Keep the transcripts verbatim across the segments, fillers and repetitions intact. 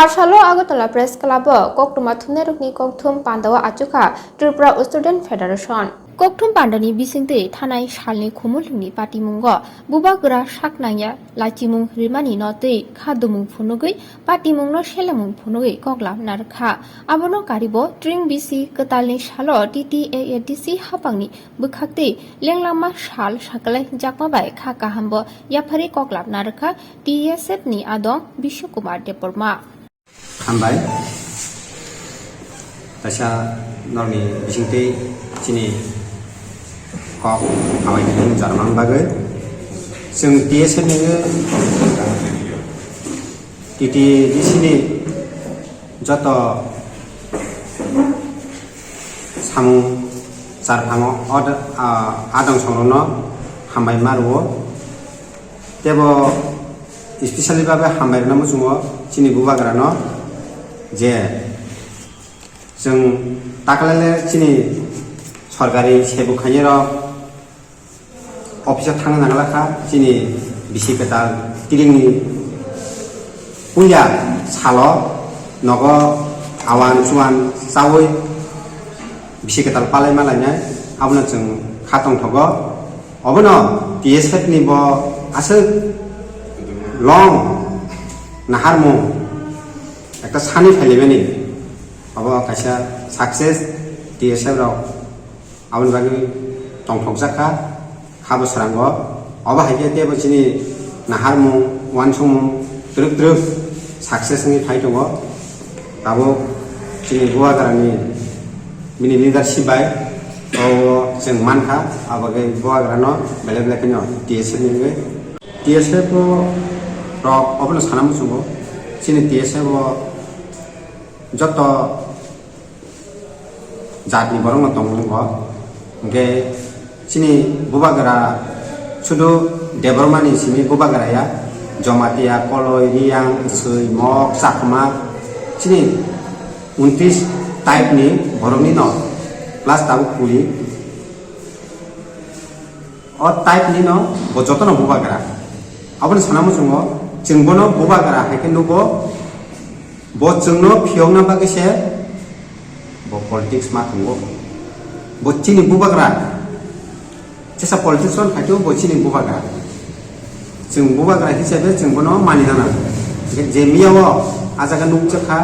Salsalo Agartala Press Club o koktwma thumnairokni kokthum pandao achukha Tripura Student Federation. Kokthum pandani bisingtwi thanai salni khumulhimni patimungo bubagra sak nangya lachimung rimani no twi khadumung phunugwi patimungno selemung phunugwi koklam narwkha. Abono karibo tring bisi kwtalni salo T T A A D C haphangni bwkhaktwi lenglama sal sakalai jakma bai kha kahambo yaphari koklam narwkha T S F ni adong Bishu Kumar Debbarma. Hambai. Kaisa norni bisingtwi chini kok hambai twi jarman bagwi. Chwng T S F ni T T D C ni joto samung charphango od-, a-, adong songrokno hambai ma rwo. Tebo specially babe hambai rwna muchungo chini bubagrano je chwng taklele chini sorkari sebuk khainai rok office o thangna nangla kha, chini bisi kwtal tiringni puila salo nogo awan chuan chaui bisi kwtal palai ma lainai, abono chwng kha tongthogo. Obono T S F ni bo aswk long naharmung ekta sani phailibani, obo kaisa success T S F rok. Aboni bagwi tongthokjak kha, kha bwsrango. Obo hai khe teibo chini naharmung, uansukmung twrwk twrwk success wngwi phai tongo. Tabuk chini Bubagrani bini leadership bai o chwng mankha, abo khe Bubagrano belai belai kheno T S F ni wngwi. T S F o rok obono sana muchungo, chini T S F o joto jatni borokno tongo. Hwnkhe chini Bubagra sudu Debbarmani simi Bubagra ya, Jomatia, Koloi, Riyang, Swui, Mok, Chakma, chini untris type ni borokni no, plus tabuk kuli. O type ni no bo jotono Bubagra. Aboni sana muchungo chwng bono Bubagra hai khe nugo, bo chwngno phiyokna bagwi se bo politics ma tongo. Bo chini Bubagra. Jesa politics on khai bo chini Bubagra. Chwng Bubagra hisabe chwng bono mani nana. Je miya o a jaga nukjak kha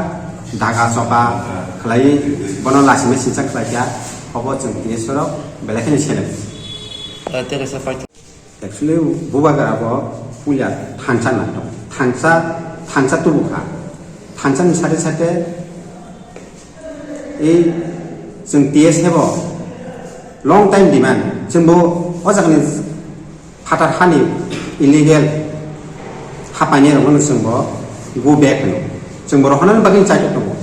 daga choka khlai bono lachima sincha khlai kha, obo chwng T S F rok belai kheno seleng. Actually, Bubagra bo puila thansa nai tong. Thansa, thansa tubu kha. Thansa ni sate sate, ei, chwng T S F bo long time demand. Chwng bo o jaga ni phatar hani illegal ha painai rokno chwng bo go back hino. Chwng bo rohornani bagwi chaitok tongo.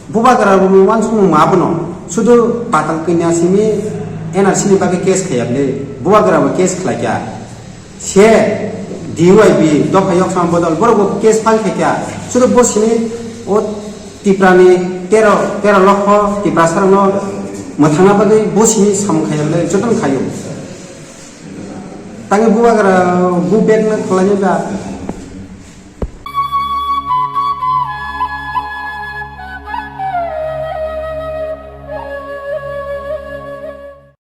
Bubagra rokni uansukmung ma bono sudu patal kanya simi N R C ni bagwi case khaiya bwle. Bubagra bo case khlai kha. Se D Y B dopha yoksam bodol borok bo case file khai kha. Sudu bo simi o Tipra ni tero, tero lokho Tiprasa rokno mwthangna bagwi bo simi samung khaiya bwle, jotono khaio. Tangwi Bubagra go back na khlainai ba